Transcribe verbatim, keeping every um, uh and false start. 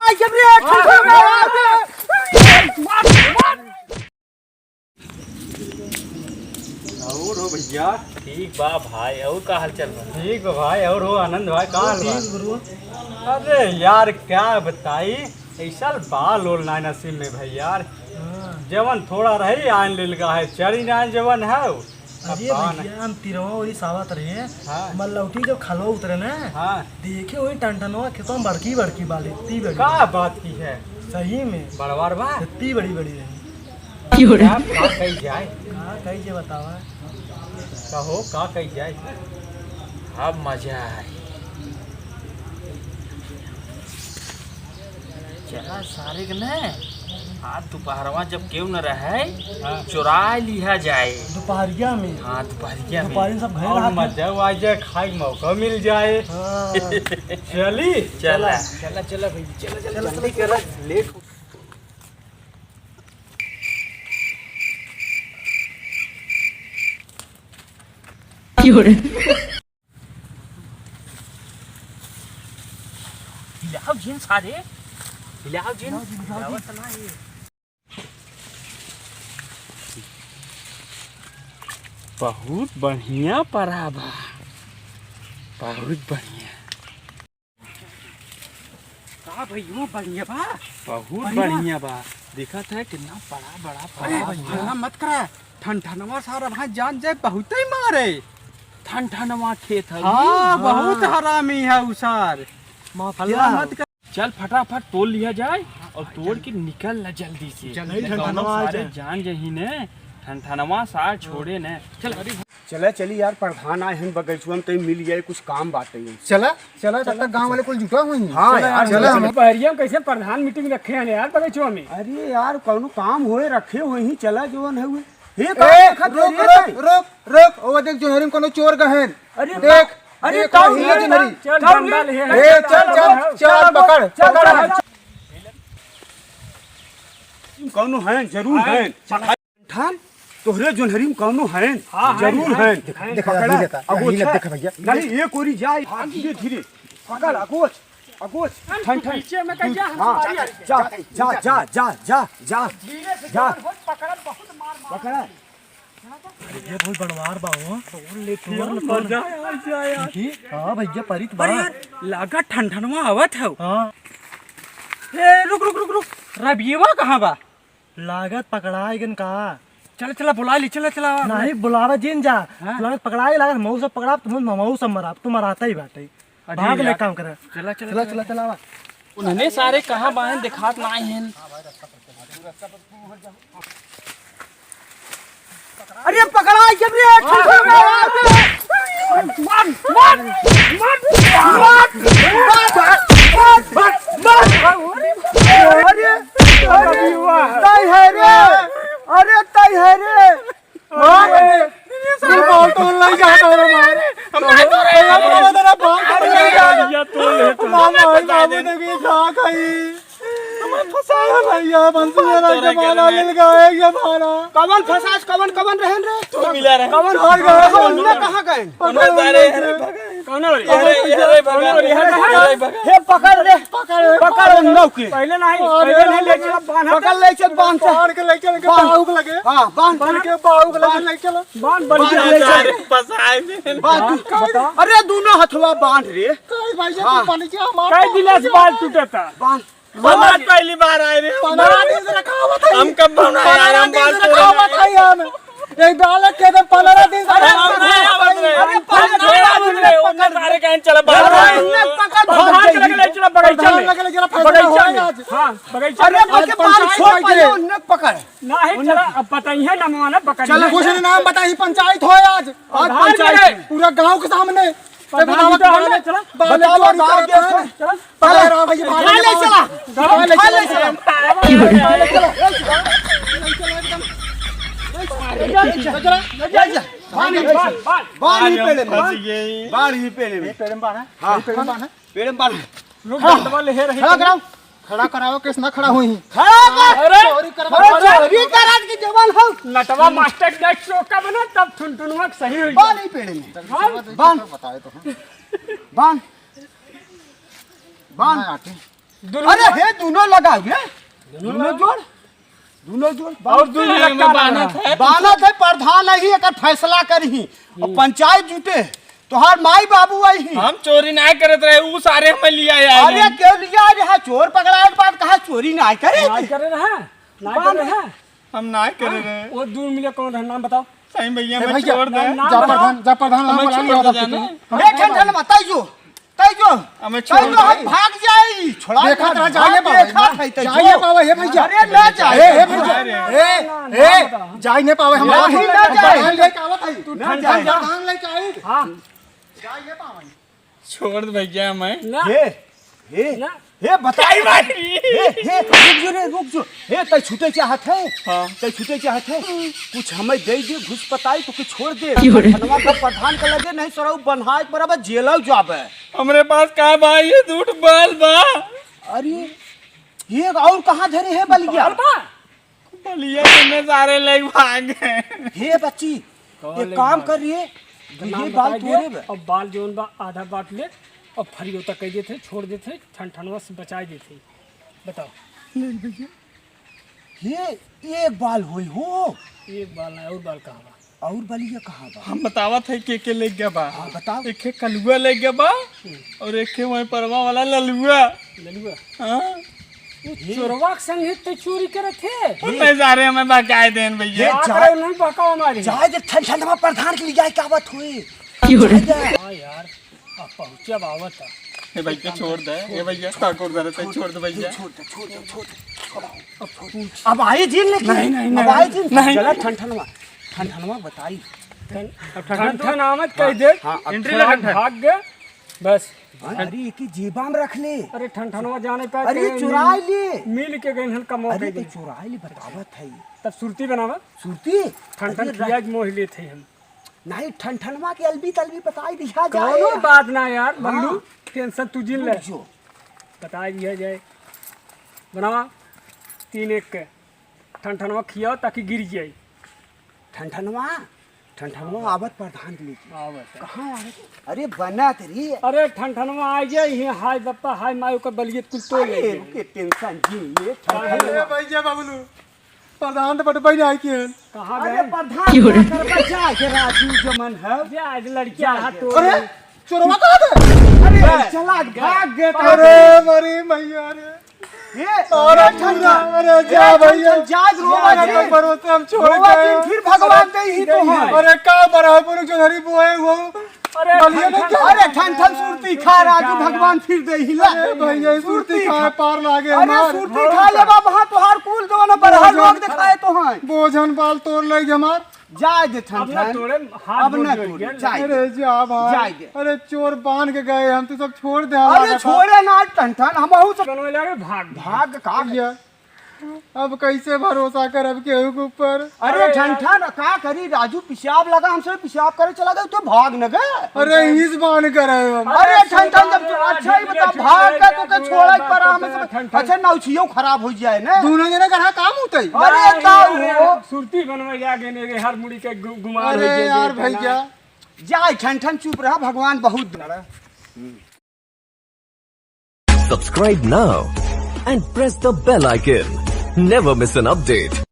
और हो भैया? ठीक बा भाई, और का हाल चाल बा? ठीक बा भाई, और हो आनंद भाई, का हाल बा? ठीक गुरु। अरे यार, क्या बताई, ऐसा बाल ओल नाय नसीब में भाई यार। हाँ। जवन थोड़ा रही, आन ले लगा है, चरी नाय जवन है। अरे भैया, हम तिरवा ओरी सावत रहे, हाँ। मल्लौटी जब खलवा उतरे ना, हाँ। देखे वही टनटनवा खेतवा में बड़की बड़की बाल, इतनी बड़ी। का बात की है? सही में। बड़वार बा? इतनी बड़ी बड़ी रही। का, का कही जाए? का कही जाए बतावा? कहो, का कही जाए? अब मजा आई। चला सारे के ने, आज दोपहरवा जब केहू न रहे, हाँ। चुरा लिहा जाए। दोपहरिया में? हाँ, दोपहरिया में। दोपहरिया में सब घर और रहत हैं। मजा आ जाए, खाए के मौका मिल जाए। हाँ। चली? चला। चला, चला भैया, चला, चला, चला, जल्दी चला। करा, लेट हो। हिलाओ जिन सारे, हिलाओ जिन। हिलाओ जिन, हिलाओ जिन। हिलावत ना ये। बहुत बढ़िया परा बा, बहुत बढ़िया। का भैया, बढ़िया बा? बहुत बढ़िया। बढ़िया बा। देखत है कितना बड़ा बड़ा अरे, परा बा। हल्ला मत करा, ठनठनवा सारा भाई जान जाए, बहुते ही मारे। ठनठनवा खेत है। हाँ, हाँ। बहुत हरामी है उ सार। माफिया। हल्ला मत कर। चल फटाफट तोड़ लिया जाए और तोड़ के निकल ना जल्दी से। जल्दी नहीं, कौनो ठनठनवा आ सारे जाए। जान जही ने, ठनठनवा सार छोड़े ने। चल अरे। चला चली यार, प्रधान आए हैं बगैचुआ में, तई मिल जाए, कुछ काम बाटे। चला, चला, तब तक गाँव वाले कुल जुटा हुई हैं। हाँ चला यार, यार, चला। चला। दोपहरिया में कैसे प्रधान मीटिंग रखे हैं यार बगैचुआ में? अरे यार, कौनो काम होए रखे हुए ही, चला जवन है हुए। हे, ए, का देखत है रुक, रे रुक, भाई? रुक, रुक, वो देख, जोन्हरी में कोनो चोर गहन। अरे देख, अरे देख, ताऊ वही ले, जोन्हरी। चल, चल, डंडा ले, ए, चल, चल, चल, चल, चल, पकड़, चल, पकड़। चल। कौनो है, जरूर है। है। ठान, तोहरे जोन्हरी में कौनो है, हाँ, जरूर है, है। है। देख, देख, पकड़ा, यही लेता, अगोछ यही लेता, है। देख भैया। नहीं, एक ओरी जाए, हाँ, धीरे, धीरे। पकड़, अगोछ, अगोछ। हम ठन, ठन। पीछे में कहीं जा, हाँ, हमारी आ रही है। जा, जा, जा। धीरे से जा। जवन हो, पकड़ल बहुत मार, मार। पकड़ा। अरे, ये बहुत बड़वार बा हो। तोड़ ले, तोड़ ले, तोड़ ले। मजा आ जाए यार। देखी, हाँ भैया, परित बा। अरे यार, लागत ठनठनवा आवत हौ। हाँ। ए, रुक, रुक, रुक, रुक। रबियवा कहाँ बा? लागत पकड़ाए गन का? चला, चला, बुला ली, चला, चला। नहीं, बुलावा जिन जा। हाँ? लागत पकड़ाए, लागत मऊ सब पकड़ाब, तुम मऊ सब मराब, तुम मराता ही बाटे। अरे भाग ले यार। काम करे। चला, चला, चला, चला। चला, चला, आवा। उन्हने सारे कहाँ बाहें, देखात नाहीं हैं। अरे पकड़ा, जब रे, मार, मार, मार, मार। अरे, तई है रे, अरे तई है रे। मार। ये बाल तो नहीं जाता रे मार। हम नहीं तो रहे। हम तो तेरा बाल तो नहीं जाता। या तो ले तो। मार, मार, बाबू ने भी खा खाई। हमार फंसाया भैया, बंसी वाला जमाना मिल गया है ये हमारा। कवन फंसास, कवन, कवन रहन रे? तू मिला रहे। कवन हार गए? कवन उनने कहाँ गए? उनने सारे हैं रे भगा। कौन हो रे? ये रे, ये रे भगा। कौन हो रे? ये रे भगा। हे पकड़ रे, पकड़, पकड़ उन लोग के। पहले नहीं, पहले नहीं ले चला, बांध। पकड़ ले चल, बांध। बांध के ले चल के बांध। बाहुक लगे। हाँ, बांध। बांध के बाहुक लगे, बांध। ले चल। बांध, बांध के बांध ले चल। सारे फंसाए में। बांध। हाँ, बता। अरे दोनों हथवा बांध रे। कई भाई जी, हाँ। तू पानी के हमार कई गिलास बाल टूटता। बांध। हम आज पहली बार आए रे। पन्द्रह दिन से रखा हुआ था। हम कब बनाए यार, हम बाल तोड़े। पन्द्रह दिन से रखा हुआ था यार। एक डाल के तो पन्द्रह दिन से अरे, रखा हुआ था। अरे, पन्द्रह दिन से पकड़। सारे कहें चला बाल अरे, तोड़े। उन्हें पकड़ प्रधान भाग के लगे जाइए। ले चला बगीचा प्रधान में। लगे ले चला फैसला बगीचा होगा में। आज। हाँ, बगीचा अरे, में। उनके आज पाँच पंचायत सौ में पाइयो, उन्हें पकड़। नहीं, चला, अब बताइए ना, मना पकड़ चलो, ले। कुछ नाम बताइए, पंचायत हो आज। आज प्रधान पंचायत लगे। पूरा गांव के सामने। प्रधान बतावा, जी तो बतावा, है, चला। बतावा, बतावा, गाँव के बतावा। चला। पहले रहा भैया, भाग भाग ले ले चला। चला। भाग ले भाग ले चला। चला। भाग ले चला। चला, चला, चला, चला। बांध, बांध, बांध। बांध ही पेड़े में। फंस गई। बांध ही पेड़े में। ये पेड़ में बांध है? हाँ। ये पेड़ में बांध है? पेड़ में बांध। लोग हाँ। डंडवा ले रही खड़ा थी। कराओ। खड़ा कराओ, केस ना खड़ा हुई। खड़ा कर। अरे, चोरी करवा अरे, वाला। चोरी करत के जवान हो। नटवा मास्टर के चोका बना, तब ठुनठुनवा के सही हुई। बांध ही पेड़े में। बांध। बांध। बताए तो हम। बांध। बांध। ना आटे। दुनों अरे जोड़? हे, दुनों लगाओ रे। दुनों दुनों लगाओ? जोड़, दुनों जोड़। और दुनों एमे लटका बान्हत रहा है। बान्हत है, प्रधान नहीं एकर फैसला करही। और हम्म। पंचायत जुटे, तोहार माई बाबू आई ही। हम चोरी ना करत रहे, ऊ सारे हमें लिया आए अरे हैं। क्यों लिया आए रहा? चोर पकड़ाए के बाद कहा चोरी ना करे? ना करे रहा, ना बांध। करे रहा। हम ना करे हाँ, रहे। वो दूर मिले कौन रहा, नाम बताओ। सही भैया, ए मैं भैया, छोड़ दे। ना, ना, जा ना। प्रधान, जा प्रधान, हम हमें बोला छोड़ लिया दे था जाना। तुमने। ए ठंडन बताई जो। तई जो, हमें तई छोड़ जो दे। हम भाग जाई, छोड़ा देखा था, जा, जाए भाग पावे, देखा था, तई जा जो। ये पावे, हे भैया। अरे ना जाए। ए, हे भैया। अरे। ए, ना, ना, ए, ना। जाए नहीं पावे, हम नहीं, ना जाए। प्रधान लेके आवत है। तू ना ठंडा जाए। जा। प्रधान लेके आई। हाँ। जाए नहीं पावे। छोड़ दे भैया, मैं। ना। हे, हे, ना। हे, बता। काई मारी? हे, हे, रुक जो रे, रुक जो। हे, तई छूटे चाहत है? हाँ। तई छूटे चाहत है? कुछ हमें दे दे, घुस पताई, तो के छोड़ दे। क्यों रे? धनवा का प्रधान का लगे, नहीं सरऊ बन्हाए के बराबर जेलऊ जाबे। हमरे पास का बा, ये झूठ बाल बा। अरे, ये और कहाँ धरे है बलिया? बाल बा? बलिया तुमने सारे लेके भाग गए। हे बच्ची, कौन एक लेके काम भाग कर रही है, तो ये नाम बाल बताई तोरे दे, बा। अब बाल जोन बा आधा बांट ले, अब फरियोता कह देते, छोड़ देते, ठन ठनवा से बचाई देते। बताओ। नहीं भैया, ये एक बाल होई हो। एक बाल ना, और बाल कहाँ बा? और बलिया कहाँ बा? हम बतावत है के के ले गया बा। हाँ, बताओ। एक है कलुआ ले गया बा हम्म। और एक है वहीं परवा वाला ललुआ। ललुआ? हाँ। ये चोरवा के संग ही तो चोरी करत है। उनमें सारे हमें बकाए देन भैया। ये बात जाए, रहे नहीं बकाओ हमारी। जाए दे ठन ठन हमार प्रधान के लिए जाए क्या बात हुई? क्यों रे? जाए दे। हाँ यार, अब पहुँचे अब आवत है। ए भैया छोड़ दे, ए भैया ठाकुर दे रहे छोड़ दे भैया। छोड़ दे, छोड़ दे, छोड़ दे। अब पूछ। अब आई जिन लेकिन। नहीं, नहीं, अब नहीं, आई जिन। नहीं। चला ठन ठनवा, ठन ठनवा बताई। ठन, अब ठन ठन ठन आमद कह दे। हाँ, अब entry थोड़ा लगा ठन। भाग गए, बस। अरे, एक ही जेबा में रख ले। अरे, ठन ठनवा जाने पाए अरे, कहीं चुराई मिल, ले। मिल के गए हन कमवा अरे, कह तो दे। चुराई ले, बतावत है। तब सुरती बनावा। सुरती? ठन ठन अरे, खिया के मोह लेते हैं हम। नहीं, ठन ठनवा के अलबी तलबी बताई दिया जाए। कौनो बात ना यार, हाँ। बल्लू, tension तू जिन ले। रुक जो। बताई दिया जाए। बनावा, तीन एक के। ठन ठनवा खियाओ ताकि गिर जाई। ठन ठनवा, ठन ठनवा आवत प्रधान के लेके। आवत है। कहाँ आवत? अरे बनत रे। अरे ठन ठनवा आ जाई, हाय बप्पा, हाय माई, ओकर बलियत कुल तोड़ अरे ले। ओके tension जिन ले, ठन अरे ठनवा। भैया बबलू, प्रधान तो बटुपै नहीं आए किहन। कहाँ अरे गए? प्रधान क्यों रे? क्या करबा? जा के राजू जमन है। जा, आज लड़किया जा हाथ के। तोड़ अरे, ले। चोरवा कहाँ थे? अरे, गए। चला, गए। भाग गए। अरे, मरी मैया रे। ये, अरे, ये ठंडा। अरे, जा ये भैया। ठंडा, जा, रोवा जा, जी। भरोसे हम छोड़ रोवा गए। जी, फिर भगवान दे ही तो है। अरे, का बराबर जो धरी बोए वो। अरे बलिया ठन ठन, नहीं क्या? अरे ठन ठन सुरती खा राजू भगवान फिर दे हिला। अरे भैया, सुरती सुरती खा। खा पार लागे अरे हमार। सुरती खा ले बाबा, हाँ, तोहार कुल जवान बरहर भोजन लोग दिखाए तो हैं। भोजन बाल तोड़ ले हमार। जाए दे ठन अब ना ठन। तोड़े, हाथ अब गोड़ ना जोड़ तोड़े, के। जाए दे। अरे जा भाई। जाए दे। अरे चोर बांध के गए, हम तो सब छोड़ दे अरे हमारा छोड़े ना ठन ठन, हम बहुत सब बनवे लगे भाग। भाग का भैया। अब कैसे भरोसा करब केहू के ऊपर? अरे अरे ठन ठन, का करी राजू, पेशाब लगा, हमसे पेशाब करे चला गए, तो भाग न गए। अरे इंग्लिश बान करे हम। अरे अरे ठन ठन, जब तू छोड़ा, अच्छा ही बता, भाग के तोके छोड़ा ही परा में से। ठन ठन। अच्छा, नौछियो खराब हो जाए ना। दोनों जने का काम होता है। अरे अरे, का अरे, हो? सुरती बनवा गया के ने हर मुड़ी के गु-, गुमान हो अरे गया, यार गया, भैया। जाए ठन ठन, चुप रहा, भगवान बहुत Subscribe now and press the bell icon. Never miss an update.